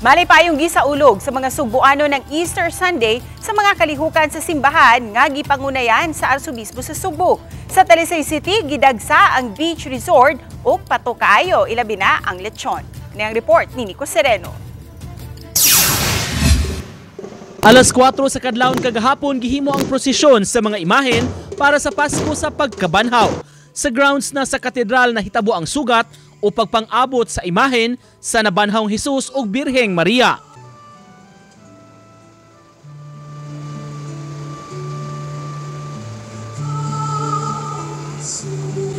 Malipayong gisaulog sa mga Sugboano ng Easter Sunday sa mga kalihukan sa simbahan nga gipangunayan sa Arsobispo sa Sugbo. Sa Talisay City, gidagsa ang beach resort ug patok kaayo, ilabi na ang lechon. Ni ang report ni Nico Sereno. Alas 4 sa kadlawon kagahapon gihimo ang prosesyon sa mga imahen para sa Pasko sa pagkabanhaw. Sa grounds na sa katedral na hitabo ang sugat o pagpang-abot sa imahen sa nabanhawng Jesus ug Birheng Maria.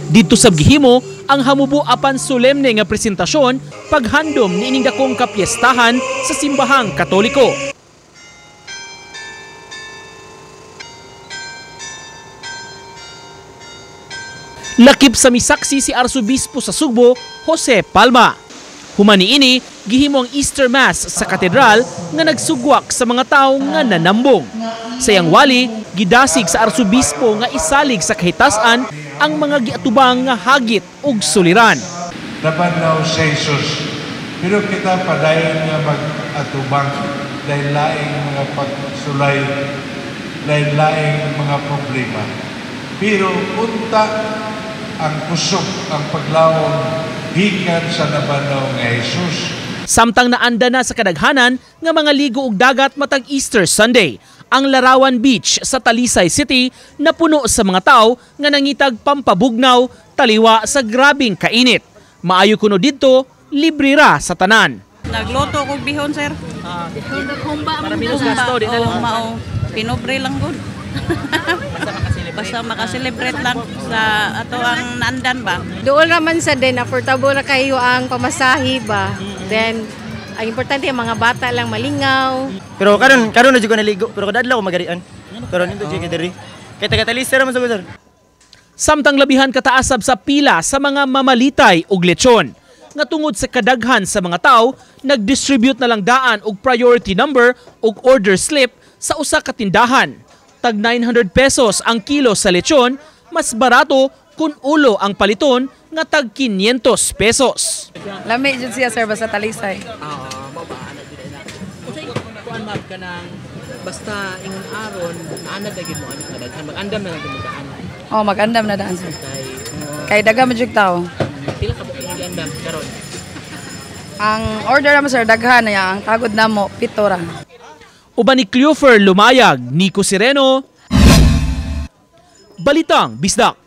Dito sa gihimo ang hamubo apan solemne nga presentasyon paghandom niining dakong kapiestahan sa simbahang Katoliko. Lakip sa misaksi si Arsobispo sa Sugbo, Jose Palma. Human niini, gihimo ang Easter Mass sa katedral nga nagsugwak sa mga tawo nga nanambong. Sa iyang wali, gidasig sa Arsobispo nga isalig sa kahitasan ang mga giatubang nga hagit ug suliran. Nabanhaw si Jesus, pero kita padayon nga mag-atubang lain-laing mga pagsulay, lain-laing mga problema. Pero unta ang kusog, ang paglawom gikan sa nabanhaw nga Jesus. Samtang naanda na sa kadaghanan nga mga ligo og dagat matag Easter Sunday, ang Larawan Beach sa Talisay City napuno sa mga tao nga nangitag pampabugnaw taliwa sa grabing kainit. Maayo kuno didto, libre ra sa tanan. Nagluto kog bihon, sir. Para minus gasto, di na lang. Mao, pinobre lang gud. Basta makaselebrate lang sa ato ang naandan ba. Doon raman sa din, affordable na kayo ang pamasahe ba. Then, ang importante ang mga bata lang malingaw. Pero karon na jud ko naligo, pero kada adlaw ko magarian. Pero nindot jud kay diri. Kay taga Talisay ra man sa sir. Samtang labihan kataasab sa pila sa mga mamalitay og lechon. Nga tungod sa kadaghan sa mga tao, nagdistribute na lang daan og priority number ug order slip sa usa ka tindahan. Tag 900 pesos ang kilo sa lechon, mas barato kung ulo ang paliton nga tag 500 pesos. Lami jud siya sir basta Talisay. Kuan mab ka ng basta ingon aron naanad na gid mo anak nga daghan mag-andam na lang gid mo daan. Oh, mag-andam na daan sir. Kay daghan man jud tao. Pila ka buok andam karon? Ang order namo sir daghan na ang tagod namo 7 ra. Uban ni Cleofer Lumayag, Nico Sereno, Balitang Bisdak.